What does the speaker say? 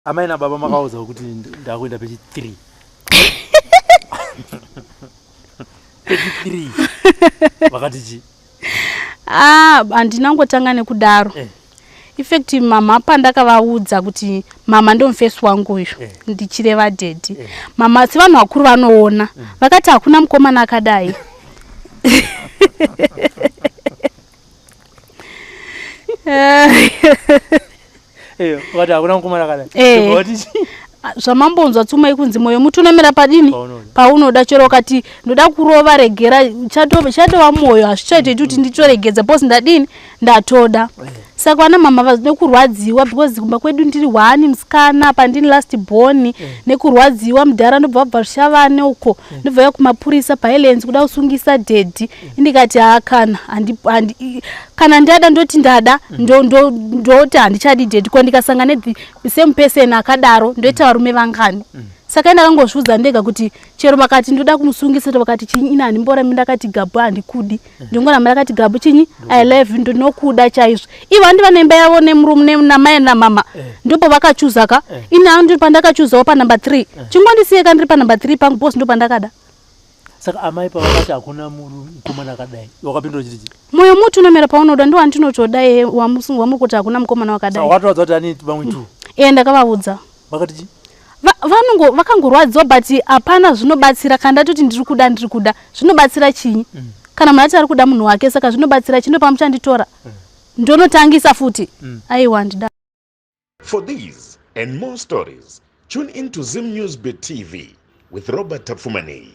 Amai nababa makaudza kuti ndakuenda pechi 3. Pechi 3. Vakati chi? Ah, handina ngotanga nekudaro. Eh. In fact mama pandakavaudza kuti mama ndomufesi wangu uyu eh. ndichireva daddy. Eh. Mama sevanhu vakuru vanoona. Mm. Vakati hakuna mukomana akadai. Vakati hakuna mukomana akadai. Eh. Zvamambonzwa tsuma yekunzi moyo muti unomera padini paunoda chero ukati ndoda kurova regera chatova moyo hazvichaitoti kuti nditoregedza because ndadini ndatoda eh. Saka vana mama nekurwadziwa because kumba kwedu ndiri hwani musikana pandini last born eh. Nekurwadziwa mudhara ndobva vabva zvishavane uko eh. Ndobva ya kumapurisa pahelens kuda kusungisa daddy eh. Ndikati haa kana kana ndada ndoti ndada ndoti handichadi daddy ko ndikasangana ne same person akadaro ndoita varume vangani. Saka ndakangozviudza ndega kuti chero vakati ndoda kumusungisa vakati chinyi ini handimborami ndakati gabu handikudi ndingoramba ndakati gabu chinyi I love you ndinokuda chaizvo ivo handi vane imba yavo nemurume namai namama eh. Ndipo vakachuza ka eh. Ini handi pandakachuzawo panumber 3 eh. Chingondisiyeka ndiri panumber 3 pangu bosi ndo pandakada. Saka amai pavakati hakuna mukomana akadai wakapindura chiti chii? Moyo muti unomera paunoda ndo wandinotoda iye wamuri kuti hakuna mukomana wakadai. Wakatovaudza kuti ani vamwe two? Eh, ndakavaudza. Vakati chii? Vanongo vakangorwadziwa but hapana zvinobatsira kana ndatoti ndiri kuda ndiri kuda zvinobatsira chinyi. Kana munhu ati ari kuda munhu wake saka zvinobatsira chii ndopamuchanditora. Ndonotangisa futi. Aiwa ndida. For these and more stories, tune in to Zim News Bit TV with Robert Tafumani.